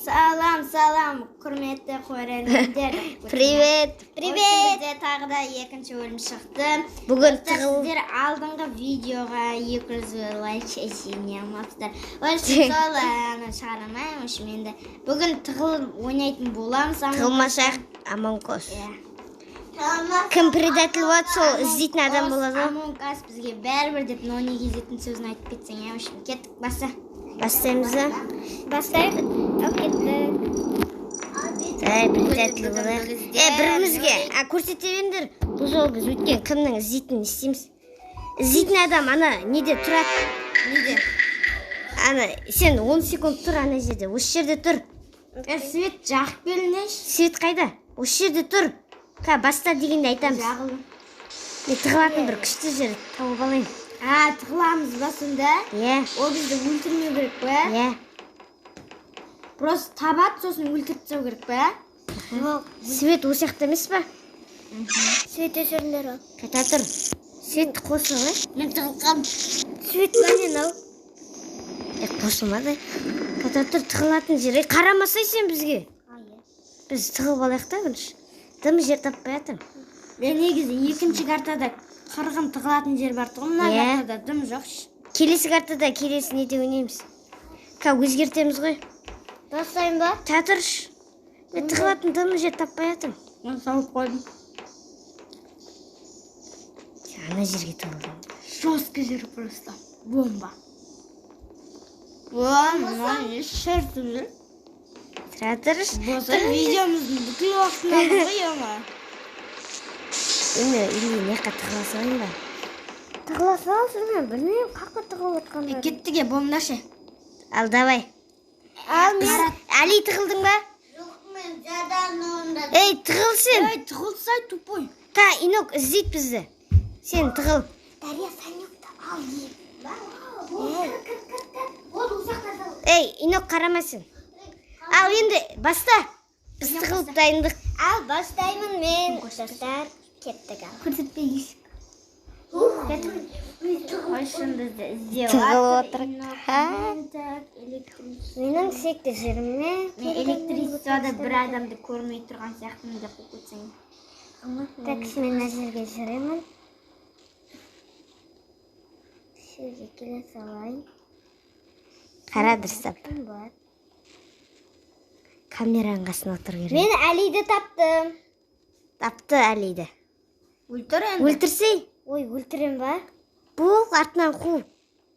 Салам, салам, құрметті көрермендер. Привет. Привет. Бізде тағы да екінші бөлім шықты. Бүгін Достар, тығыл сіздер алдыңғы видеоға 200 лайк жинамапсыздар. В общем, сол аны шығара алмаймын. В общем, енді бүгін тығылып ойнайтын боламыз. Тығылмасақ Among Us. Иә. Кім предатель болады, сол іздейтін адам болады ғой. Among Us бізге бәрібір деп Нони кезетін сөзін айтып кетсең, иә, в общем, кеттік, баса. Бастаймыз ба? Бастайық. Ал кеттік. Әй, предатель болайық. Е, бірімізге көрсете беріңдер. Бұл жолы біз өткен кімнің іздейтінін істейміз. Іздейтін адам ана неде тұрады? Неде? Ана сен 10 секунд тұр ана жерде. Осы жерде тұр. Свет жағып келіңдерші. Свет қайда? Осы жерде тұр. Қа, баста дегенде айтамыз. Жағылды. Мен тығылатын бір күшті жер тауып алайын. А, тығыламыз ба сонда? Иә. Ол бізді өлтірмеу керек па? Иә. Просто табады, сосын өлтіріп тастау керек па? Жоқ. Свет осы жақта емес па? Свет өшіріңдер ол. Қайта тұр. Свет қосыл, е? Мен тығылып қалдым. Свет міне мынау. Е, қосылмады. Қайта тұр, тығылатын жер. Е, қарамасай сен бізге. Біз тығылып алайық та бірінші. Дым жер таппай жатырмын. Мен негізі екінші картада қырғын тығылатын жер бар тұғын. Мына Иә. картада дым жоқ. Келесі картада келесі неде ойнаймыз? Ка өзгертеміз ғой. Бастайын ба? Тұра тұршы. Мен тығылатын дым жер таппай жатырмын. Мен салып қойдым. Ана жерге тығылдым. Жесткий жер просто. Бомба. О, мына не шертіп жүр. Тұра тұршы. Болса видеомыздың бүкіл уақытын алды ғой, ема. Эме, или мына жаққа тығыла салайын ба? Тығыла саласың, мен білмеймін қаққа тығылып жатқандарын. Кеттік, е, болыңдаршы. Ал, давай. Ал мен Али, тығылдың ба? Жоқ, мен жадан. Ей, тығыл сен. Ей, тығылсай, тупой. Та, Инок іздейді бізді. Сен тығыл. Дарья, Санюкты ал. Ей, Инок, қарама сен. Ал енді баста. Біз тығылып дайындық. Ал бастаймын мен. Достар, кеттік ал. Көрсетпей есік. Қойшын бізді іздеп Тығылып жатыр. отыр. Инок, Ха. мен так, электричество. Менің сүйікті жеріме. Мен электричествода бір адамды көрмей тұрған сияқтымын деп қойып кетсең. Так, мен мына жерге жүремін. Жерге келе салайын. Қара дұрыстап. Кім бар? Камераның қасына отыру керек. Мен Әлиді таптым. Тапты Әлиді. Өлтір енді. Өлтірсей. Ой, өлтірем ба? Бұл артынан қу.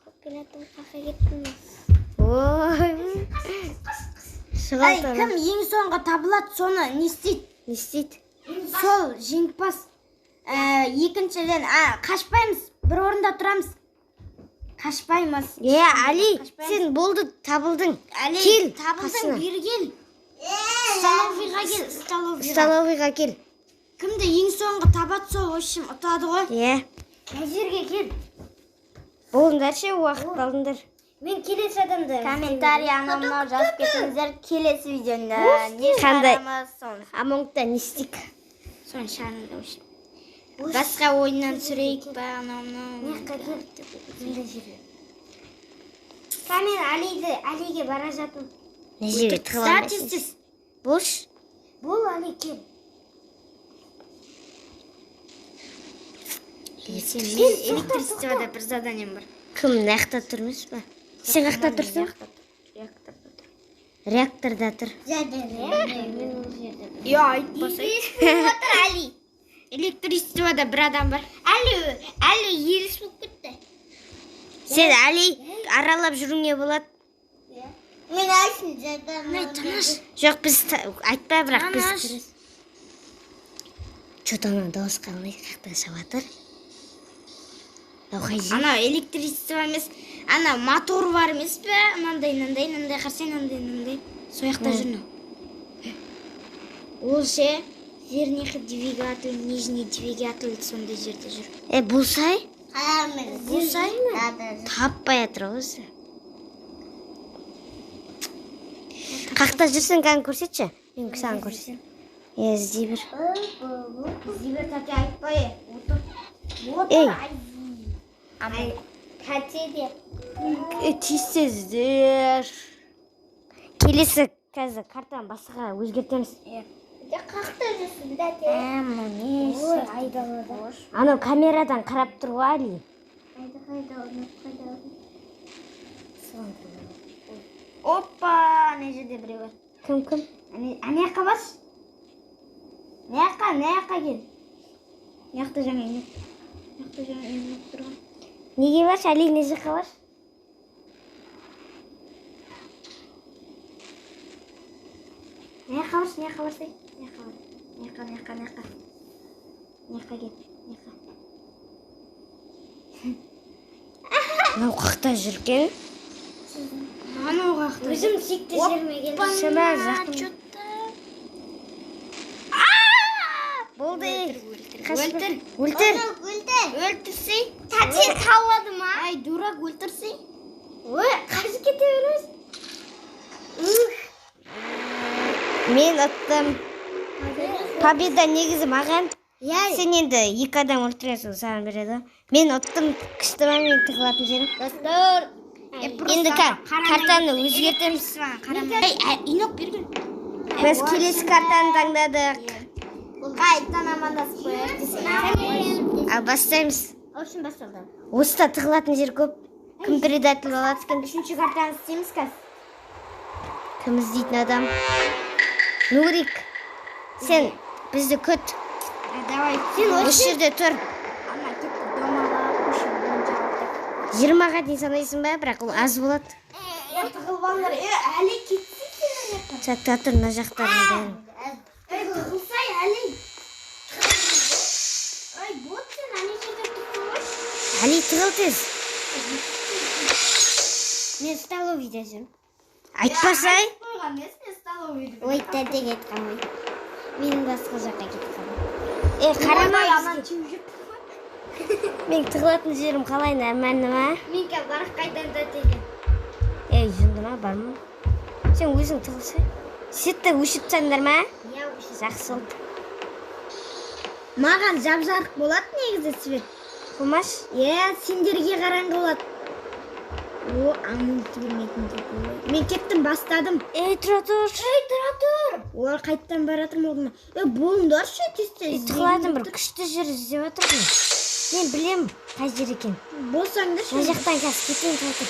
Қуып келатым, қақа кеттім. Ой. Ай, Шыға кім ең соңғы табылады, соны не істейді? Не істейді? Сол жеңімпаз. Екіншіден, қашпаймыз, бір орында тұрамыз. Қашпаймыз. Е, Али, Қашпаймыз. сен болды, табылдың. Али, Кел, табылдың, қасына. бері кел. Столовыйға кел, столовыйға. Столовыйға кел. Кімді ең соңғы табады, сол, в общем, ұтады ғой. Е, Мына жерге кел. болыңдар ше, уақыт алыңдар. Мен келесі адамды. Комментарий анау мынау жазып кетіңіздер. Келесі видеода не Қандай? шығарамыз, соны. Амонгта не істейік? Соны шығарыңдар, в общем. Басқа ойыннан түсірейік па, анау мынау. Мына жаққа кел. Мына жерге. Ка, мен Алиді, Алиге бара жатырмын. Мына жерге Өлтіріп тығыла таста, алмайсың. тез-тез. Болшы. Бол, Али, кел. Сен, мен электричествода бір заданием бар. Кім мына жақта тұр емес па? Сен қаяқта тұрсың? Реакторда тұр. Реакторда тұр. Мен ол жерде. Я айтпасай. Отыр, Али. Электричествода бір адам бар. Али, Али еліс болып кетті. Сен Али аралап жүруіңе болады. Мен айсын жадан. Мына тыныш. Жоқ, біз айтпа, бірақ біз Анаш. кіріз. Чё-то ана дауыс қалмай қаяқтан шығып жатыр? Мынау қай жер? Анау электричество емес, ана мотор бар емес пе? Мынандай, мынандай, мынандай, қарасай, мынандай, мынандай. Сол жақта жүр мынау. Ол ше, верхний двигатель, нижний двигатель сондай жерде жүр. Е, болсай? Болсай? Таппай жатыр ғой өзі. Қақта жүрсің, кәні көрсетші. Мен саған көрсетемін. Е, іздей бер. Іздей бер, тәте, айтпай. Отыр. Ей. Отыр. Ай. Тәте де. Тез-тездер. Келесі Қазір картаны басқаға өзгертеміз. Қақта жүрсің да те. Мынау Ой, айдалада. Анау камерадан қарап тұр ғой, Али. Қайда, қайда, қайда. Опа, ана жерде біреу бар. Кім, кім? Ана жаққа бас. Мына жаққа, мына жаққа кел. Мына жақта жаңа үйнек. Мына жақта жаңа үйнек тұрған. Неге баршы, Али, не жаққа баршы? Мына жаққа баршы, мына жаққа барсай. Мына жаққа бар. Мына жаққа, мына жаққа, мына жаққа. Мына жаққа кел. Мына жаққа. Мынау қақта жүр екен? Анау қақта. Өзім сүйікті жеріме келдім. Шыма жақын. Чё-то. Болды. Өлтір. Өлтір. Өлтір. Өлтірсей. Тәте табады ма? Ай, дурак, өлтірсей. Ой, қашып кете береміз. Мен ұттым. Победа негізі маған. Иә. Сен енді екі адам өлтіресің, саған береді. Мен ұттым, күшті ма менің тығылатын жерім? Достар. Енді картаны өзгертеміз. Ей, Инок, бергін. Біз келесі картаны таңдадық. Қайтадан амандасып қояйық десең. Ал бастаймыз. Общем, басталды. Осыда тығылатын жер көп. Кім предатель болады екен? Үшінші картаны істейміз қазір. Кім іздейтін адам? Нурик. Сен бізді күт. Давай. Осы жерде тұр. Ана кетті домалап, көшіп бойынша. 20-ға дейін санайсың ба? Бірақ ол аз болады. Е, тығылып алыңдар. Е, әлі кетсей сен ана жаққа. Тұра тұр, мына жақтардың бәрін. Ей, тығылсай, әлі. Ай, бот, сен ана жерде тұрсың ғой. Әли, тығыл тез. Мен столовыйда жүрмін. Айтпасай. Қойған емес, мен столовыйда. Ой, тәтеге айтқан ғой. Мен басқа жаққа кетіп қалдым. Е, қарама Аман бізге. теуіп жүр. Мен тығылатын жерім қалай, нормально ма? Мен қазір барып қайтамын тәтеге. Ей, жынды ма, бар ма? Сен өзің тығылсай. Сетті өшіріп тастадыңдар ма? Иә, Жақсы болды. Маған жап-жарық болады негізі свет. Қылмаш. Е, сендерге қараңғы болады. О, амунты бермейтін деп. Мен кеттім, бастадым. Ей, тұра тұр. Ей, тұра тұр. Олар қайттан баратырмын орныма. Е, болыңдаршы, тез Ей, тез. тығылатын бір күшті жер іздеп жатырмын. Мен білем қай жер екен. Болсаңдаршы. Мына жақтан қазір кетейін, тұра тұр.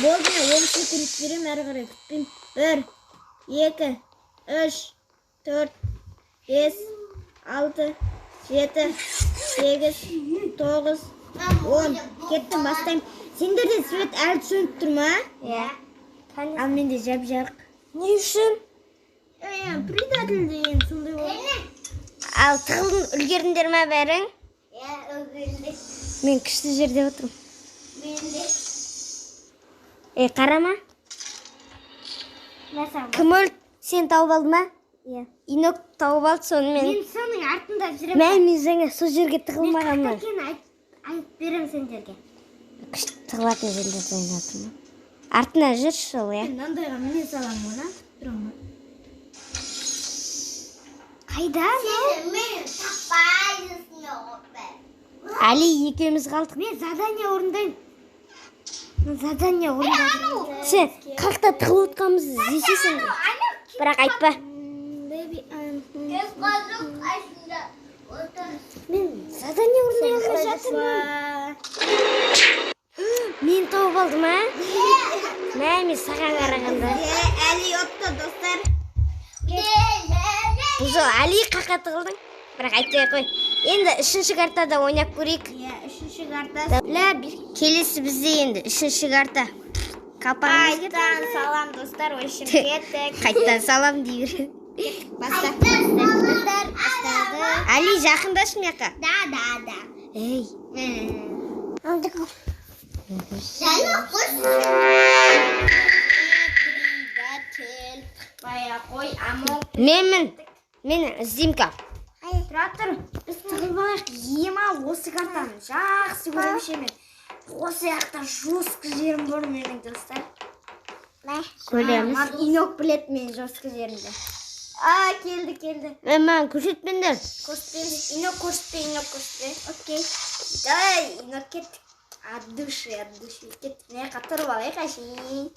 Болды, мен 10 секунд беремін, әрі қарай күтпеймін. 1, 2, 3, 4, 5, 6, 7, 8, 9, 10. Кеттім, бастаймын. Сендерде свет әлі сөніп тұр ма? Иә. Ал менде жап-жарық. Не үшін? Е, предатель деген сондай болады. Ал тығылдың, үлгердіңдер ма бәрің? Иә, үлгердік. Мен күшті жерде отырмын. Мен де. Ей, қарама. Мәсәлән. Кім өлді? Сен тауып алды ма? Иә. Инок тауып алды сонымен. Мен соның артында жүремін. Мә, мен жаңа сол жерге тығылмағанмын. Екенін айтып беремін сендерге. Күшті тығылатын жерлерді ойнап жатырмын. Артына жүрші сол, иә. Мен мынандайға міне саламын ғой, тұрамын. Қайда? Сен мені таппайсың ғой. Әли екеуміз қалдық. Мен задание орындаймын. Мен задание орындадым. Сен қақта тығылып отқанымызды іздесесің. Бірақ айтпа. Кез қазық қасында отыр. Мен задание орындай алмай жатырмын. Мен тауып алдым, а? Мә, мен саған қарағанда. Әли ұтты, достар. Бұл жолы Әли қаққа тығылдың. Бірақ айтпай ақ қой. Енді үшінші картада ойнап көрейік. Иә, үшінші карта. Келесі бізде енді үшінші карта. Қапан. Қайттан салам, достар, общем, кеттік. Қайттан салам дей береді. Баста. Достар, бастады. Әли, жақындашы мына жаққа. Да, да, да. Ей, Сәлі қос. Предатель. Бая қой, амок. Менмін. Мен іздеймін ка. Тұра тұр. Біз тығылып алайық. Ема, осы картаны жақсы көремін ше мен. Осы жақта жестко жерім бар менің, достар. Көреміз. Маған Инок біледі менің жестко жерімді. А, келді, келді. Е, маған көрсетпеңдер. Көрсетпейміз. Инок көрсетпе, Инок көрсетпе. Окей. Давай, Инок, кеттік. От души, от души. Кеттік. Мына жаққа тұрып алайық әшейін.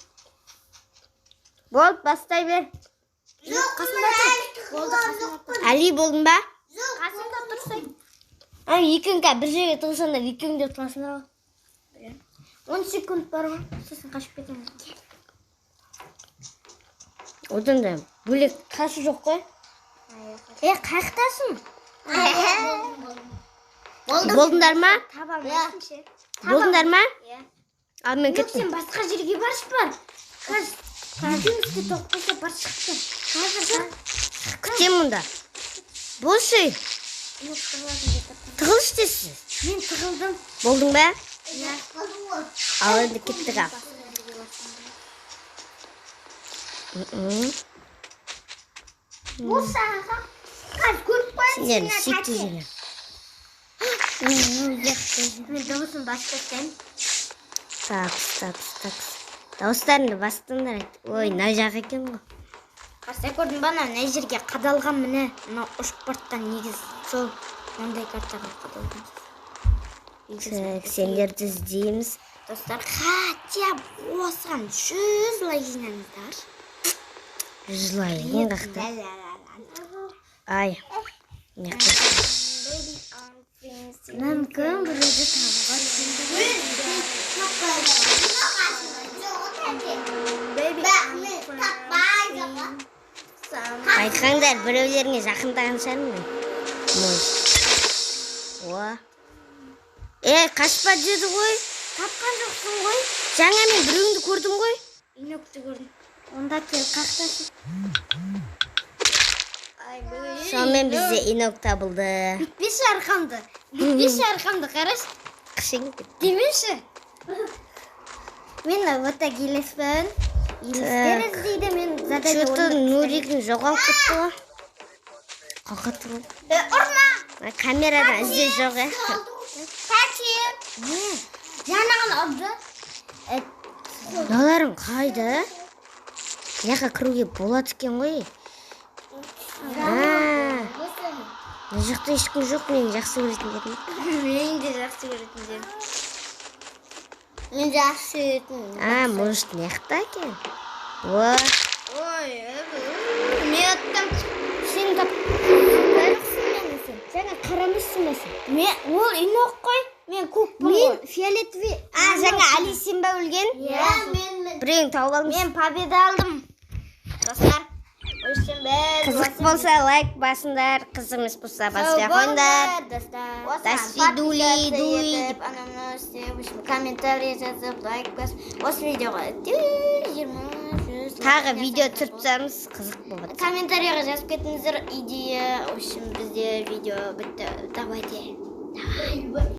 Болды, бастай бер. Жоқ, қасымда тұр. Болды, қасымда тұр. Әли, болдың ба? Қасымда тұрсай. А, екеуің қазір бір жерге тығылсаңдар, екеуің де ұтыласыңдар ғой. 10 секунд бар ғой. Сосын қашып кетемін. Одан да бөлек қашу жоқ қой. Е, қаяқтасың? Болдым. Болдыңдар ма? Таба алмайсың ше. Болдыңдар ма? Иә. Ал мен Жоқ, кеттім. сен басқа жерге баршы, бар. Қазір екеумізге тоқ болса, бар, шықты. Қазір бар. Күтемін мұнда. Болшы. Тығылшы тез. Мен тығылдым. Болдың ба? Иә. Ал енді кеттік, ал. Болса, аға. Қазір көріп қоямын. Сендердің сүйікті жерің. Мен дауысын басып тастаймын. Такс, такс, такс. Дауыстарыңды бастыңдар. Ой, мына жақ екен ғой. Қарасай, көрдің ба, ана мына жерге қадалған, міне, мына ұшып бара негіз сол мынандай картаға қадалған. Так, сендерді іздейміз. Достар, хотя бы осыған 100 лайк жинаңыздар. 100 лайк ең қақты. Ай. Мына жақта. Мүмкін, біреуді табуға. Baby. Байқаңдар, біреулеріңе жақындаған шығармын мен. Может. О. Е, қашпа деді ғой. Тапқан жоқсың ғой. Жаңа мен біреуіңді көрдім ғой. Инокты көрдім. Онда кел, қақтасың. Сонымен бізде инок табылды. Бүйтпеші арқамды. Бүйтпеші арқамды, қарашы. Қышың деп. Демеші. Мен вот так елеспін. Елестер іздейді, мен задание. Что-то Нуригің жоғалып кетті ғой. Қақа тұр ғой. Ұрма. Камерадан ізде жоқ, е. Тәте. Жаңағын ұрды. Мыналарың қайда? Мына жаққа кіруге болады екен ғой. А, мына жақта ешкім жоқ менің жақсы көретіндерім. Мен де жақсы көретіндерім. Мен жақсы көретін. А, может, мына жақта екен? О, Ой, мен аттым. Сен тап. Мені сен. Жаңа қарамайсың ба сен? Мен ол инок қой. Мен көкпін Мен ғой. фиолетовый. А, жаңа Али, сен ба өлген? Иә, мен. Біреуін тауып алдым. Мен победа алдым. Достар, өшін біз. Қызық болса, лайк басыңдар, қызық емес болса, баспай қойыңдар. Достар. До свидули, дуи. Анау мынау істеп, в общем, комментарий жазып, лайк басып, осы видеоға 20, 100 Тағы видео түсіріп тастамыз, қызық болады. Комментарийға жазып кетіңіздер идея. В общем, бізде видео бітті. Давайте. Давай.